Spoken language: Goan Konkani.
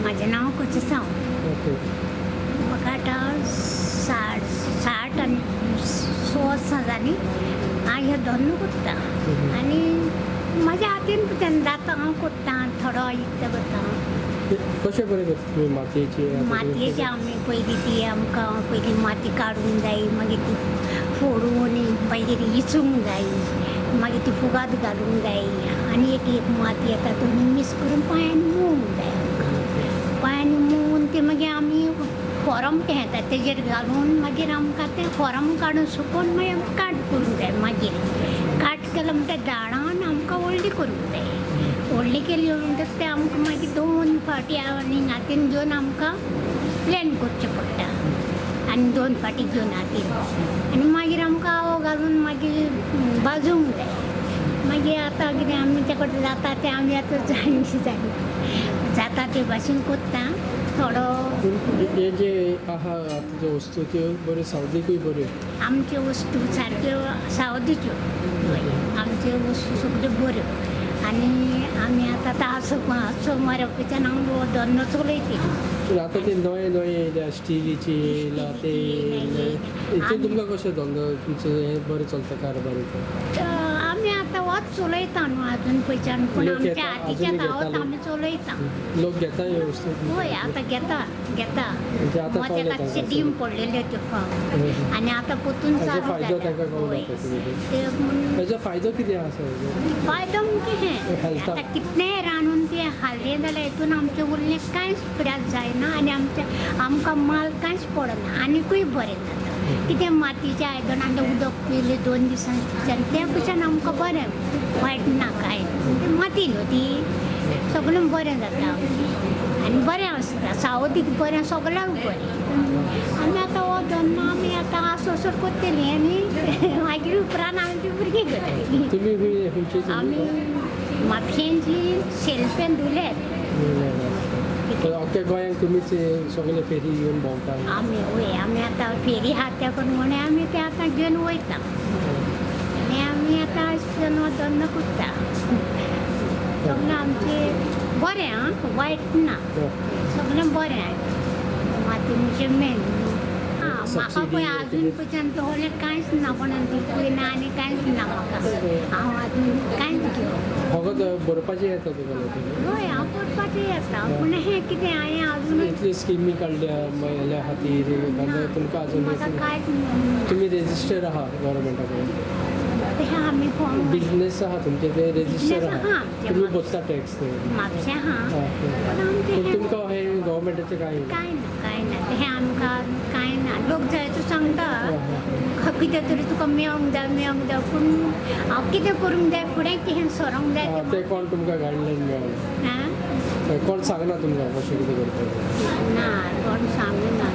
म्हाजें नांव कोचिसांव. ओके. म्हाका आतां 60 आनी 100 वर्सां जालीं. हांव हे धंदो करता आनी म्हाज्या हातीन तेन्ना जाता हांव करता, थोडो इकता करता. कशें बरें करता तुमी मातयेची? मातयेची आमी पयलीं ती आमकां पयलीं माती काडूंक जाय, मागीर ती फोडून मागीर इचूंक जाय, मागीर ती फुगात घालूंक जाय आनी एक एक माती येता दोनी मिक्स करून पांयांनी मोवूंक जाय आमकां. पांयांनी मोवून ते मागीर आमी फोरम तें येता तेजेर घालून मागीर आमकां तें फोरम काडून सुकोवन मागीर आमकां काट करूंक जाय. मागीर काट केलो म्हणटा दाळान आमकां व्हडली करूंक जाय. व्हडली केली म्हणटकच तें आमकां मागीर 2 फावटी आनी हातीन घेवन आमकां प्लेन करचें पडटा आनी 2 फावटी घेवन हातीन आनी मागीर आमकां आवो घालून मागीर भाजूंक जाय. मागीर आतां कितें आमचे कडेन जाता तें आमी आतां जायशी जाली जाता ते भाशेन करता थोडो. हे जे आहा आतां ज्यो वस्तू त्यो बऱ्यो सावदीकूय बऱ्यो? आमच्यो वस्तू सारक्यो सावदीच्यो. आमच्यो वस्तू सगळ्यो बऱ्यो आनी आमी आतां आतां मरपाच्यान हांव धंदो चलयती. पूण आतां ते नवे नवे येयल्या स्टिलीची येयला ते हेतून तुमकां कशें धंदो तुमचो हें बरें चलता कारभार? आमी आतां होच चलयता न्हू आजून पयच्यान, पूण आमच्या हातीच्या गांवात आमी चलयता. लोक घेता ह्यो वस्तू? हय आतां घेता घेता. मदें मातशे डीम पडलेल्यो त्यो फावट आनी आतां परतून चालू जाल्या. हेजो फायदो कितें आसा? फायदो म्हणजे हें आतां कितलेंय रांदून तें हाडलें जाल्यार हितून आमचें उरलें कांयच पिड्यार जायना आनी आमचें आमकां माल कांयच पडना आनिकूय बरें जाता. कितें मातयेच्या आयदनान उदक पिलें 2 दिसांच्यान तें पसून आमकां बरें वायट ना कांय. माती न्हू ती सगळें बरें जाता आमचें आनी बरें आसता सावदीक बरें सगळ्याक बरें. आमी आतां हो धंदो आमी आतां आसोसर करतलीं आनी मागीर उपरांत आमची भुरगीं करतलीं. आमी म्हापशेंची शेल्पेन धुल्यात. अख्ख्या गोंयांत तुमीच सगळे फेरी घेवन भोंवता? आमी वय आमी आतां फेरी आहा त्या प्रमाणे आमी ते आतां घेवन वयता आनी आमी आतां अशें धंदो करता. सगळें आमचें बरें आं, वायट ना, सगळें बरें आहा. माती म्हणजे मेन आं म्हाका पळय आजून पयच्यान दवरलें कांयच ना, कोणाक दिवपूय ना आनी कांयच ना म्हाका. हांव आजून कांयच घेवं फकत बरोवपाचें येता तुका? हय हांव बरोवपाचें येता, पूण हें कितें हांवें आजून इतली स्किमी काडल्या महिला खातीर तुमकां आजून म्हाका कांयच. तुमी रेजिस्टर आहा गव्हर्मेंटा कडेन? तें आमी फॉर्म बिजनेस आहा तुमचें तें रेजिस्टर आहा, तुमी भरता टॅक्स ते म्हापशें आहा. पूण तुमकां हें गव्हर्मेंटाचें कांय कांय ना, कांय ना तें आमकां कांय ना. लोक जाय तो सांगता कितें तरी तुका मेळोंक जाय मेळोंक जाय, पूण हांव कितें करूंक जाय फुडें कितें सरोंक जाय तें कोण तुमकां गायडलायन मेळना? कोण सांगना तुमकां कशें कितें करपाचें? ना कोण सांगना.